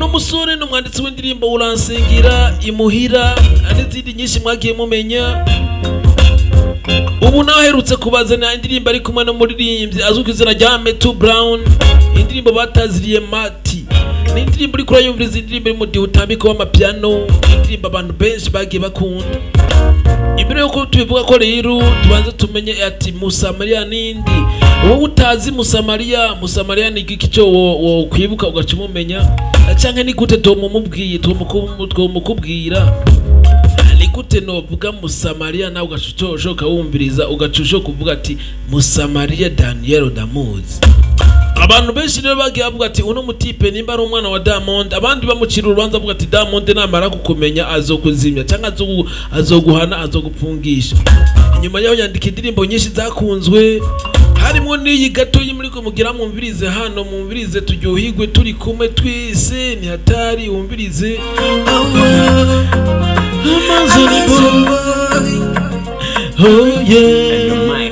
Uno musore ni umwanditsi w'indirimbo Uransingira, Imuhira n'izindi nyinshi mwagiye mumenya. Ubu nawe aherutse kubazanira indirimbo ari kumwe n'umuririmbyi azwi ku izina rya Metu Brown, indirimbo bataziriye Mati. Ni indirimbo uriko urayumviriza, indirimbo iri mu gihe utambika w'amapiano, indirimbo abantu benshi bagiye bakunda. Imbere yuko tubivuga ko rero tubanze tumenye ati Musamariya nindi. Wowe utazi Musamariya, Musamariya ni igiki cyo wo kwibuka ugaca umumenya, canke ni gute tomumubwiye, twomukubwira? Ni gute novuga Musamariya nawe ugaca ushoka wumviriza, ugaca ushoka kuvuga ati Musamariya Daniel ndamuzi. Abantu benshi rero bagiye bavuga ati uno mutipe nimba ari umwana wa Diamond, abandi bamucira urubanza bavuga ati Diamond namara kukumenya azokuzimya canke azoguhana, azogupfungisha. Inyuma yaho yandika indirimbo nyinshi zakunzwe, harimo n'iyi gato muri ko mugira mwumvirize hano, mwumvirize turyohigwe turi kumwe twese, ni hatari, wumvirize. Oh yeah.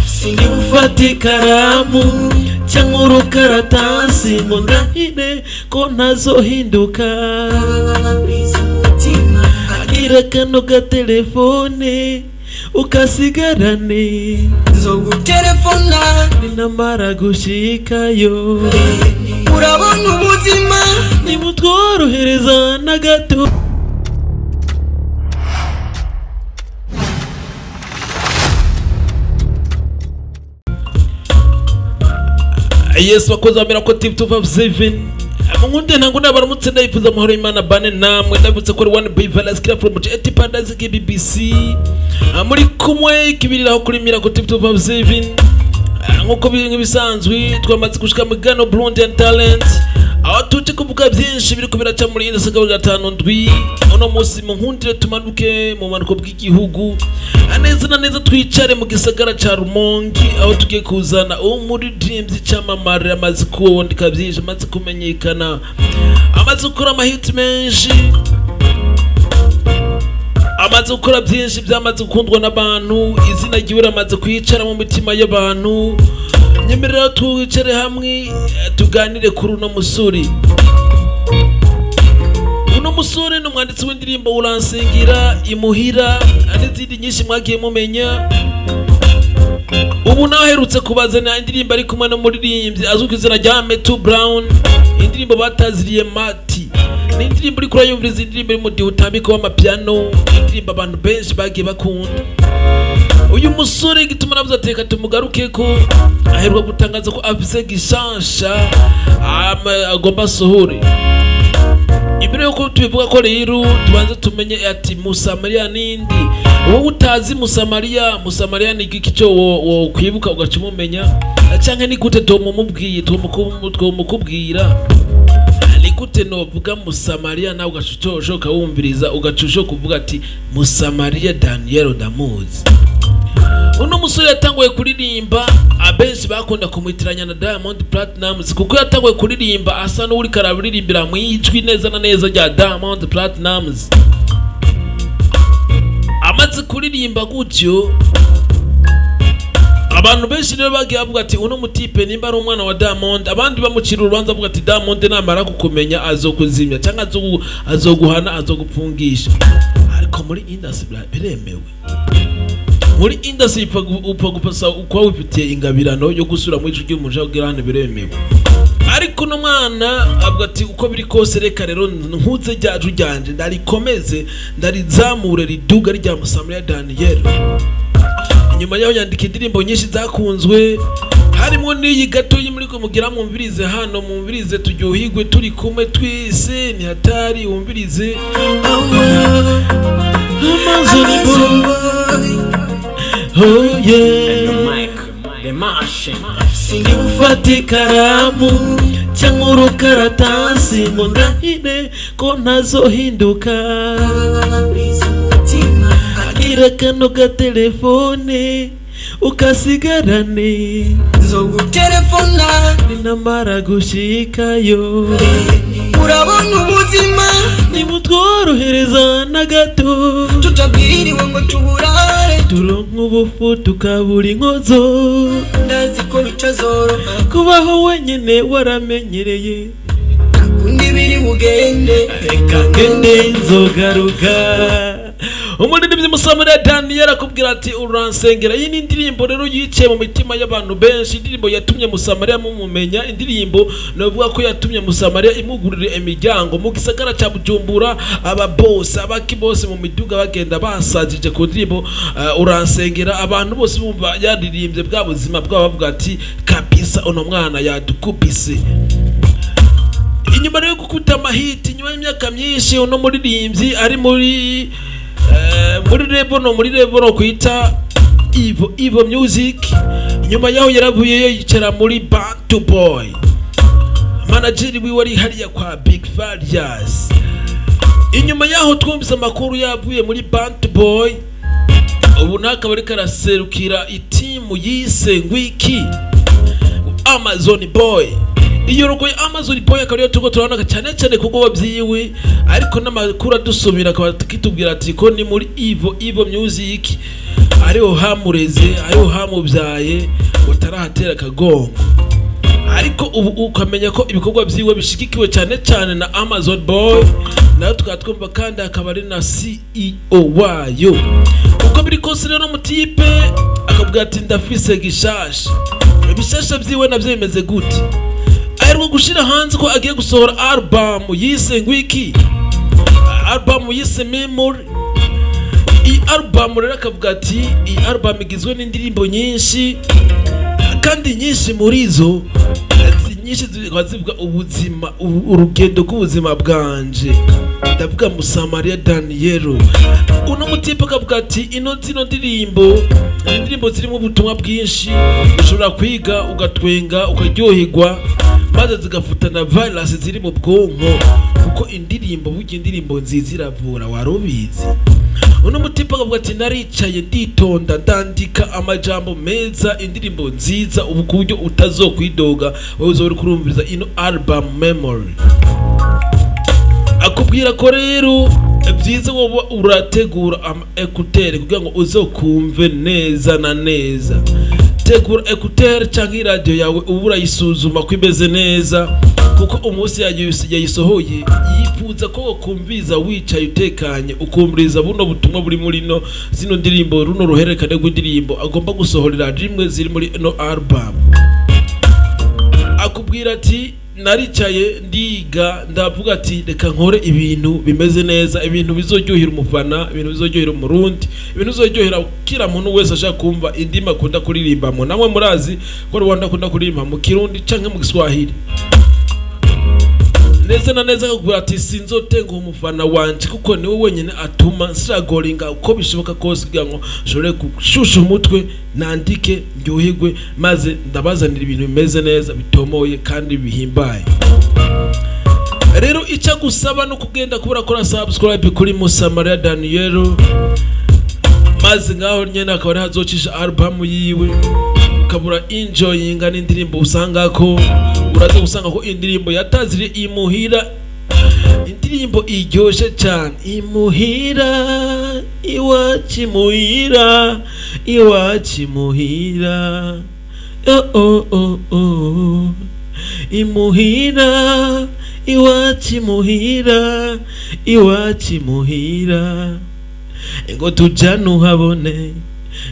Singufata ikaramu cyangwa urukaratasi ngo ndahine ko ntazohinduka. Agira kano gatelefone ukasigarane, nzogutelefona ninamara gushikayo. Urabona ubuzima nimutworohereza na gato. Yes, bakozi ba Miracle TV 257. Mungunde ntango nabaramutse, ndayifuza amahoro y'Imana bane namwe. Ndabutse ko 1 B Velas Kira from JT Paradise KBBC. Muri kumwe kibiriraho kuri Miracle TV 257. Nkuko nk'ibisanzwe twamaze gushika mu Gano Burundi and Talent, aho tuje kuvuga byinshi biriko biraca muri industry 57. Uno munsi mu nkundire tumanuke mu manuko bw'igihugu neza na neza, twicare mu gisagara ca Rumonge, aho tugiye kuzana umuririmbyi cyamamare amaze kuboneka byinshi, amaze kumenyekana, amaze gukora amahit menshi, amaze gukora byinshi byamaze gukundwa n'abantu, izina ryiwe ramaze kwicara mu mitima y'abantu. Nyemerera twicare hamwe tuganire kuri uno musore. Uno musore ni umwanditsi w'indirimbo Uransingira, Imuhira n'izindi nyinshi mwagiye mumenya. Ubu nawe aherutse kubazanira indirimbo ari kumwe n'umuririmbyi azwi ku izina rya Metu Brown, indirimbo bataziriye Mati. Ni indirimbo uriko urayumviriza, indirimbo iri mu gihe utambika w'amapiano, indirimbo abantu benshi bagiye bakunda. Uyu musore gituma navuze ati reka tumugaruke ko aheruka gutangaza ko afise gishansha agomba asohore. Imbere yuko tubivuga ko rero tubanze tumenye ati Musamariya nindi. Wowe utazi Musamariya, Musamariya ni igiki cyo wo kwibuka ugaca umumenya, canke ni gute tomumubwiye, twomukubwira? Ni gute novuga Musamariya nawe ugaca ushoka wumviriza, ugaca ushoka kuvuga ati Musamariya Daniel ndamuzi. Uno musore yatanguye kuririmba, abenshi bakunda kumwitiranya na Diamond Platnumz, kuko yatanguye kuririmba asa n'uri karabiririmbira mu ijwi neza na neza rya Diamond Platnumz. Amaze kuririmba gutyo, abantu benshi rero bagiye bavuga ati uno mutipe nimba ari umwana wa Diamond, abandi bamucira urubanza bavuga ati Diamond namara kukumenya azokuzimya canke azoguhana, azogupfungisha. Ariko muri industry biremewe. Muri industry upfa gupasa uko wifitiye ingabirano yo gusura mu ijwi ry'umuntu kugira hano biremewe. Ariko no mwana avuga ati uko biri kose reka rero nkuze ryacu ryanje ndarikomeze, ndarizamure riduga rya Musamariya Daniel. Inyuma yaho yandika indirimbo nyinshi zakunzwe, harimo n'iyi gato muri ko mugira mwumvirize hano, mwumvirize turyohigwe turi kumwe twese, ni hatari, wumvirize. Oh yeah. Singufata ikaramu cyangwa urukaratasi ngo ndahine ko ntazohinduka. Agira kano gatelefone ukasigarane, nzogutelefona ninamara gushikayo. Urabona ubuzima nimutworohereza na gato, tutabwiriwe ngo tuburare, turonka ubufu tukabura inkozo, ndazi ko bitazoroha kubaho wenyine waramenyereye. Kundi biri bugende. Reka ngende nzogaruka. Umuririmbyi Musamariya Daniel akubwira ati uransengera. Iyi ni indirimbo rero yiciye mu mitima y'abantu benshi, indirimbo yatumye Musamariya mumumenya, indirimbo navuga ko yatumye Musamariya imugurira imiryango mu gisagara ca Bujumbura. Aba boss, abaki bose mu miduga bagenda basajije ku ndirimbo uransengera. Abantu bose bumva yaririmbye bwa buzima bwabo bavuga ati kabisa uno mwana yadukubise. Inyuma rero yo gukubita amahiti, inyuma y'imyaka myinshi uno muririmbyi ari muri label, no muri label no kwita Ivo Ivo Music. Inyuma yaho yaravuyeyo yicara muri Bantu Boy, manager wiwe ari hariya kwa Big Farious. Inyuma yaho twumvise amakuru yavuye muri Bantu Boy, ubu nakaba ariko araserukira itimu yise ngwiki Amazon Boy. Iyo logo ya Amazon Boy akaba ariyo turiko turabona cyane cyane kuko byiwe, ariko n'amakuru adusubira akaba kitubwira ati ko ni muri Ivo Ivo Music ariho hamureze, ariho hamubyaye, utarahatera akagongo. Ariko ubu ukamenya ko ibikorwa byiwe bishigikiwe cyane cyane na Amazon Boy, nayo tukaba twumva kandi akaba ari na CEO wayo. Uko biri kose rero, mutipe akavuga ati ndafise gishasha. Ibishasha byiwe navyo bimeze gute? Aheruka gushira hanze ko agiye gusohora album yise ngwiki, album yise Memory. Iyi album rero akavuga ati iyi album igizwe n'indirimbo nyinshi, kandi nyinshi muri zo nyinshi zikaba zivuga ubuzima, urugendo rw'ubuzima bwanje. Ndavuga Musamariya Daniel. Uno mutipe akavuga ati ino zino ndirimbo ni indirimbo zirimo ubutumwa bwinshi, ushobora kwiga ugatwenga ukaryoherwa, maze zigafutana virus ziri mu bwonko, kuko indirimbo burya indirimbo nziza iravura, wari ubizi? Uno mutipe akavuga ati naricaye nditonda ndandika amajambo meza, indirimbo nziza, ubu ku buryo utazokwidoga wowe uzoba uri kurumviriza ino album Memory. Akubwira ko rero byiza wowe urategura ama écouteurs kugira ngo uzokumve neza na neza. Tegura écouteurs cyangwa iradiyo yawe, uba urayisuzuma ko imeze neza, kuko umunsi yayisohoye yifuza ko wakumviza wicaye utekanye, ukumviriza buno butumwa buri muri no zino ndirimbo, runo ruhererekane rw'indirimbo agomba gusohorera rimwe ziri muri ino album. Akubwira ati naricaye ndiga ndavuga ati reka nkore ibintu bimeze neza, ibintu bizoryohera umufana, ibintu bizoryohera umurundi, ibintu bizoryohera kila muntu wese ashaka kumva indimi akunda kuririmbamo. Namwe murazi ko Rwanda akunda kuririmba mu Kirundi canke mu Giswahili neza na neza. Akakubwira ati sinzotenguha umufana wanje, kuko niwe wenyine atuma nsiragoringa uko bishoboka kose kugira ngo nshobore gushusha umutwe nandike ndyoherwe, maze ndabazanira ibintu bimeze neza, bitomoye kandi bihimbaye. Rero icyo agusaba no kugenda kuba urakora subscribe kuri Musamariya Daniel, maze ngaho nyene akaba ariho azocisha album yiwe, ukabura enjoyinga n'indirimbo. Usanga ko uraza gusanga ko indirimbo yataziriye imuhira, indirimbo iryoshe cyane, imuhira iwacu, imuhira iwacu, imuhira, oh, oh, oh, oh. Imuhira iwacu, imuhira iwacu, imuhira, ngo tujyane uhabone,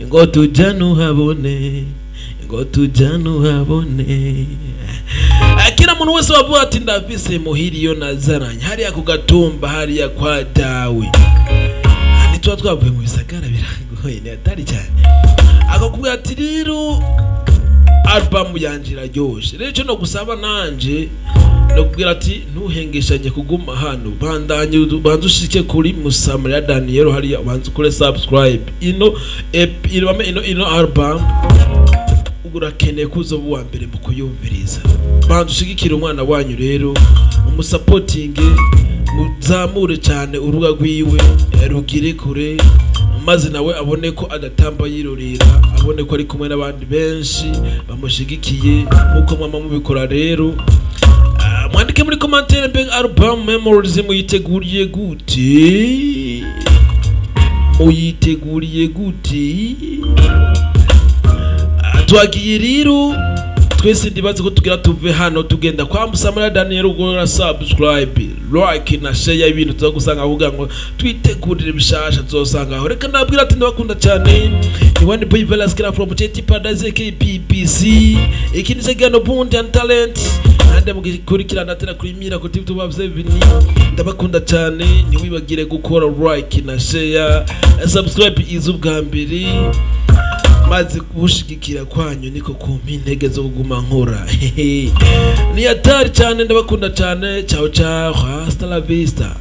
ngo tujyane uhabone, ngo tujyane uhabone. Kila muntu wese wavuga ati ndafise muhira iyo nazaranye hariya ku gatumba, hariya kwa dawe. Ntituba twavuye mu bisagara, biragoye, ni hatari cyane. Akakubwira ati rero album yanje iraryoshe. Rero icyo no gusaba nanje nakubwira ati ntuhengeshanye kuguma hano, bandanye banze ushike kuri Musamariya Daniel hariya, banze ukore subscribe ino EP, ino album urakeneye ko uzoba uwa mbere mu kuyumviriza. Banza ushigikire umwana wanyu rero, umusapotinge, muzamure cyane urubuga rwiwe rugire kure, maze nawe abone ko adatamba yirorera, abone ko ari kumwe n'abandi benshi bamushigikiye nk'uko mwama mubikora. Rero mwandike muri commentaire, mbega album Memories muyiteguriye gute? Muyiteguriye gute? Twagiye rero. Twese ndibaze ko tugira tuve hano tugenda kwa Musamura Daniel, ugora subscribe, like na share ibintu tuza gusanga kugira ngo twitegurire bishasha tuzosanga aho. Reka nabwira ati ndabakunda cyane. Ni One Boy Velas Kira from JT Paradise KPPC. Iki ni kiganiro Bundi and Talent, nande mugikurikirana tena kuri Mira ku TV 7. Ndabakunda cyane, ntiwibagire gukora like na share, subscribe izu bwa mbere, maze kubushigikira kwanyu niko kumpa intege zo kuguma nkora. Ni hatari cyane, ndabakunda cyane. Ciao ciao, hasta la vista.